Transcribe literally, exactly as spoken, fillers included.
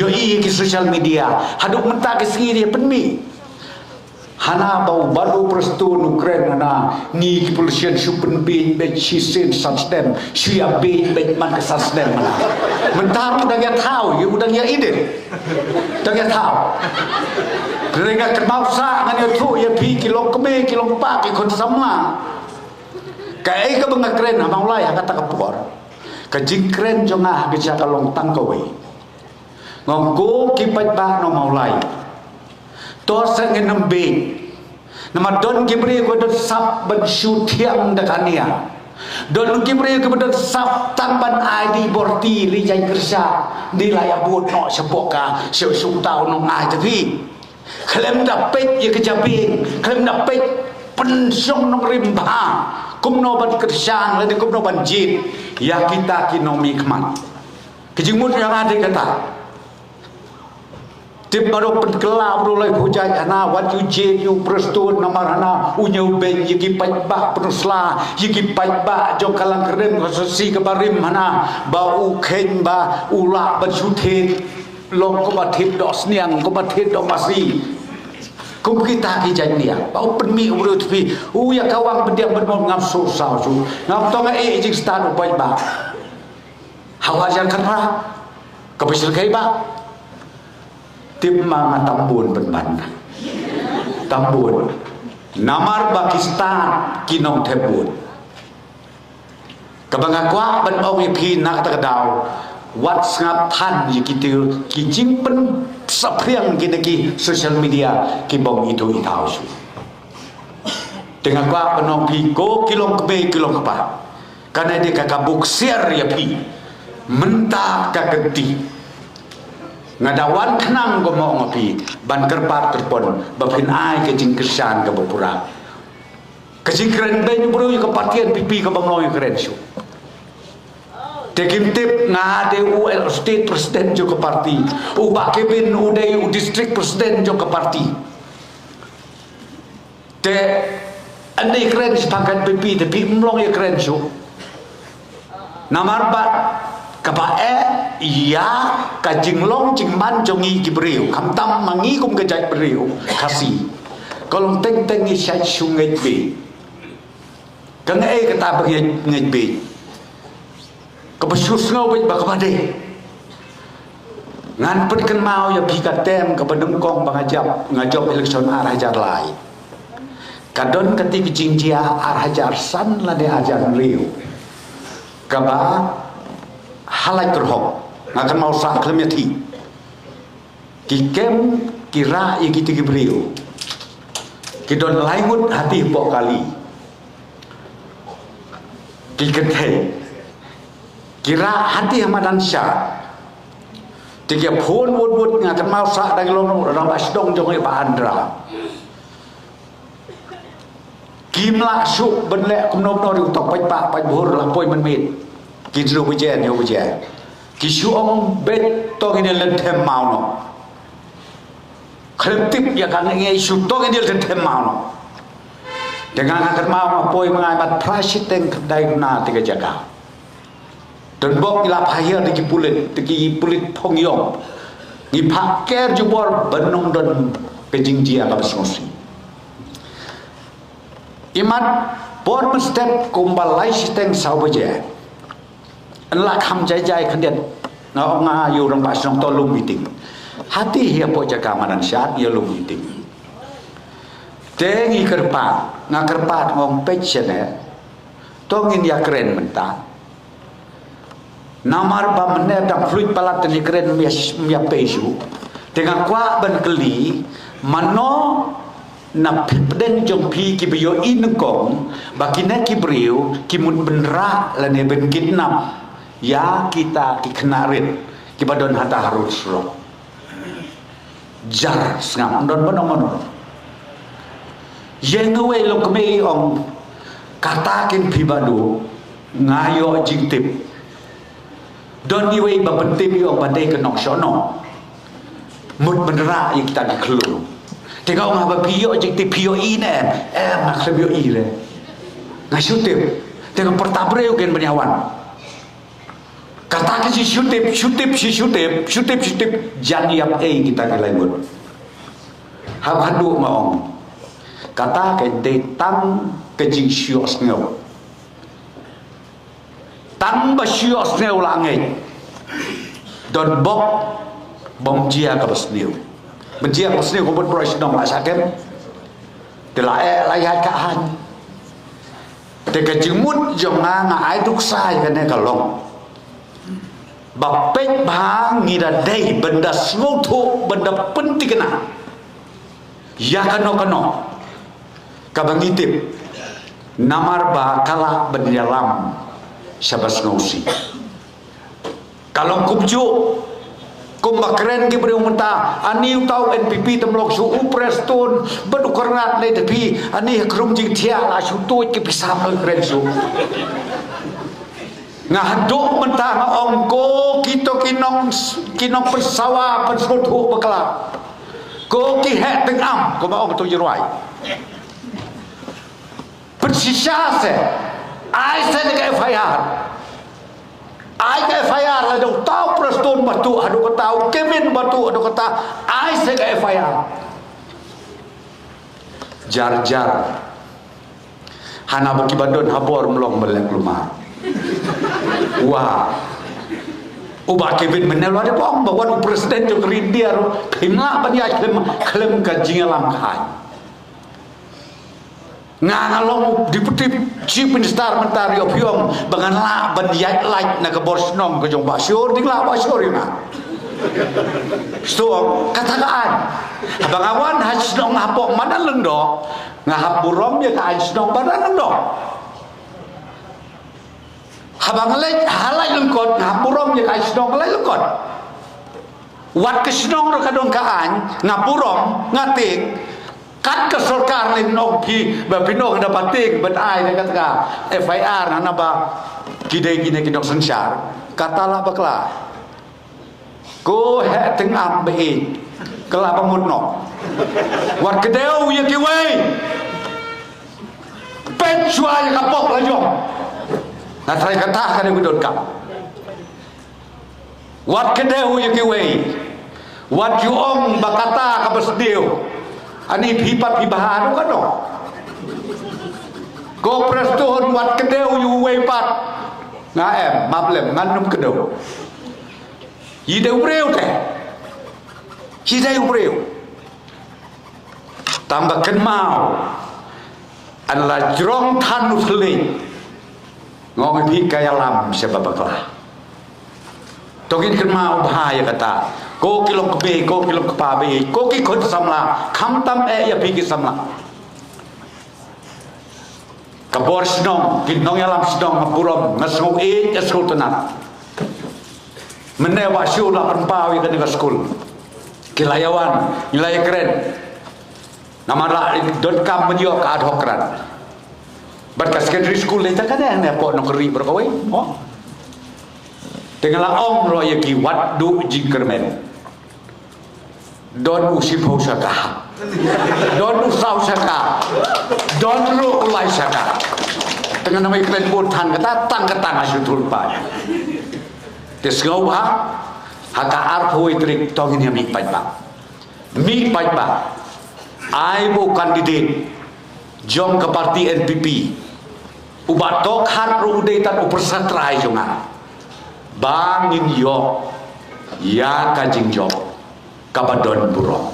Ïohi ïa ki social media. Haduh mynta ki sngi ïa pynmih. Hana ba u Bah Prestone u kren hana, ngi ki politician shu pynbieit beit shisien san snem, shu ïa bieit beit man ka san snem hana. Mynta ruh dang ïa thaw, ïa u dang ïa edit. Dang ïa thaw. Hynrei nga kynmaw sah ngan ïathuh ïa phi ki longkmie ki longkpa ki khun samla. Kaei kaba nga kren ha Mawlai ha kata ka por, ka jingkren jong nga ha ka jaka long tang kawei. Nga ong ko ki paidbah nong Mawlai, to sa ngin ym bieit. Namar don ki briew kiba don sap ban shu thiang da ka nia. Don ki briew kiba don sap tang ban ai di bor ti li jaiñ kyrsha, di la ïa bud noh shapoh ka shu shu tau nong ai ta phi. Khlem da peit ïa ka jabieng, khlem da peit pynshong nongrim bha kumno ban kyrshan lane kumno ban jied ïa kita ki nongmihkhmat. Ka jingmut ïa nga dei kata. Tip baroh pynkylla baroh lai pujai hana, wat ïa u jied ïa u Prestone namar hana u ñiew beiñ ïa ki paidbah Pynursla, ïa ki paidbah jong ka Langkyrdem, ka Sasi kaba rim hana, ba u kheiñ ba u lah ban shu thied long kumba thied doh sniang, kumba thied doh masi. Kum kita ki jait nia ba u pynmih u briew tpi, u ïa kawang pyndiang pynmong ngam shu saw shu. Ngam tong eh jingstad u paidbah. Hawa jan kynra kaba shu lehkai ba. Tip ma nga tam bun pynban. Tam bun. Namar ba ki stad ki nongthep bun. Kaba nga kwah ban ong ïa phi na kata ka daw, wat sngap than ïa kito ki jingpynsaphriang kine ki social media ki bym ithuh ithaw shuh. Te nga kwah ban ong phi ko ki longkmie ki longkpa, kane dei ka ka buk siar ïa phi mynta ka kynti. Nga da wan khnang ko mo ong phi ban kyrpad kyrpon ba phin ai ka jingkyrshan kaba pura. Ka jingkren beiñ u briew ïa ka party N P P kaba mlong ïa kren shuh. Te kim tip nga dei u state president jong ka party. U Bah Kevin u dei u district president jong ka party. Te ynda ïa kren shaphang ka N P P te phi mlong ïa kren shuh. Namar ba kaba eh ïa ka jinglong jingman jong ngi ki briew, khamtam ma ngi kum ka jait briew Khasi, ka long teng teng ngi shait shu ngeit beit. Ka ngeit kata ba ngeit, ngeit beit, kaba shu sngew beit ba kaba dei. Ngan pynkynmaw ïa phi ka term kaba nyngkong ba nga jop, nga jop election ar hajar lai. Ka don kata ka jingjia ar hajar san lane ar hajar hynriew kaba ha Laitkyrhok. Nga kynmaw sah khlem ïa thi. Ki kem ki rah ïa kita ki briew. Ki don lai ngut hati hapoh kali. Ki kynthei ki rah hati ha madan sha. Te ki phone wut wut, nga kynmaw sah dang long rangbah shnong jong i Bah Andra. Kim lah shuh ban leh kumno kumno ruh, to paidbah paidbah la poi mynmiet. Ki jlu baje ne baje. Ki shu ong beit to ngin ïa lynthem maw noh. Khlem tip ïa ka ngi shu to ngin ïa lynthem maw noh. Te nga nga kynmaw nga poi ma nga mat phra shiteng khyndai na te ka jaka. Don bok ngi la pha hiar da ki pulit, da ki pulit phong ïong. Ngi pha ker jubor ban ym don ka jingjia kaba sngewsih. Imat por mynstep kumba lai shiteng saw baje. Yn la kham jai jai khyndiat. Nga ong nga ïa u rangbah shnong to lum meeting. Hati hi hapoh jaka madan sha ïa lum meeting. Te ngi kyrpad, nga kyrpad nga ong peit shane. To ngin ïa kren mynta. Namar ba mynne dang fluid palat te ngi kren mia mia pei shu. Te nga kwah ban kylli mano na pdeng jong phi kiba ïohi nyngkong ba kine ki briew ki mut ban rah lane ban kidnap ïa kita ki khynnah rit kiba don hata harud surok. Jar sngap, don mano mano. Ïeng uwei longkmie ong kata kin phi ba du nga ïoh jingtip. Don iwei ba pyntip ïoh ba dei ka nongshonong. Mut ban rah ïa kita ki khlur. Te nga ong haba phi ïoh jingtip phi ïohi ne em? Em, nga khlem ïohi re. Nga shu tip. Te nga pyrta briew kin ban ïa wan. Kata ka jingshutip, shutip, shi shutip, shutip, shutip, jan ïap ei kita ki lai ngut. Haba haduh ma ong. Kata ka dei tang ka jingshoh sngew. Tang ba shoh sngew la ngeit. Don bok bym jia kaba sniew. Bym jia kaba sniew ka bud bro shnong la sakem. Te la eh la ïaid ka aiñ. Te ka jingmut jong nga nga ai duk sa ïa kane ka long. Ba peit ba ngi da dei ban da sngewthuh ban da pynthikna. Ïa kano kano kaba ngi tip. Namar ba ka lah ban ïalam sha ba sngewsih. Ka long kumjuh kumba kren ki briew mynta, ani uta u N P P te mlok shuh, u Prestone bad u Kyrnat lei te phi, ani ha khrum jingthiah la shu tuid ki pisa mlok kren shuh. Nga haduh mynta nga ong ko kito ki nong, ki nongpynsawa pynsngewthuh bakla. Ko ki heh tyngam, ko ba ong to jirwai. Pynshisha se, ai se ka F I R. Ai ka F I R, haduh uta u Prestone ba tuh, haduh kata u Kevin ba tuh, haduh kata, ai se ka F I R. Jar jar. Hana ba ki ba don ha bor mlong ba lek lumar. Wah. U Bah Kevin mynne la dep ong ba wan u president jong ka ri India ruh, phim lah ban ïaid khlem, khlem ka jingïalam ka aiñ. Nga nga long u Deputy Chief Minister mynta ruh phi ong ba ngan lah ban ïaid lait na ka bor shnong ka jong Bah Syiur, dei lah Bah Syiur ïa nga. Shu ong kata ka aiñ. Haba nga wan ha shnong hapoh Madan Lyngdoh, nga hap burom ïa ka aiñ shnong Madan Lyngdoh. Haba nga leit ha Laitlangkot, nga hap burom ïa ka aiñ shnong Laitlangkot. Wat ka shnong ruh ka don ka aiñ, nga burom, nga tieng. Kat ka sorkar lei, ong phi, ba phin ong da ba tieng ban ai da kata ka F I R, na na ba ki dei kine ki nongsynshar. Kata la bakla. Ko heh tyngam ba ïeit. Ka la ba mut noh. Wat kdew ïa kiwei. Peit shuwa ïa ka pop la jong. Nga trai kata ka dei ba donkam. Wat kdew ïa kiwei. Wat ju ong ba kata kaba sniew. Ani phi pat phi bha ruh ka dei. Ko Prestone wat kdew ïa uwei pat. Nga em, map lem, ngan ym kdew. Ïa dei u briew te. Ïa dei u briew. Tang ba kynmaw. An la jrong than u thylliej. Nga ong ïa phi ka ïalam sha ba bakla. To ngin kynmaw bha ïa kata. Ko ki long kmie, ko ki long kpa ba ïeit, ko ki khun samla, khamtam eh ïa phi ki samla. Ka bor shnong, ki nongïalam shnong, nga burom, nga sngewïeit, nga sngewtynnat. Mynne Bah Syiur la pynpaw ïa kane ka skul. Ki la ïa wan, ngi la ïa kren. Namar la donkam ban ïoh ka ad hoc grant. Bad ka secondary school lei ta kane ne pok nongkri bro kawei. Oh. Te nga la ong ruh ïa ki wat duh jingkyrmen. Don u shiphew shaka. Don u saw shaka. Don ruh u lai shaka. Te ngan ym ïa kren bun than kata, tang kata nga shu thul pa. Te sngewbha ha ka arphew wei tarik to ngin ïa mih paidbah. Mih paidbah. Ai ba u candidate jong ka party N P P, u Bah Tohkhar ruh u dei tang u pyrsa trai jong nga. Ba ngin ïoh ïa ka jingjop kaba don burom.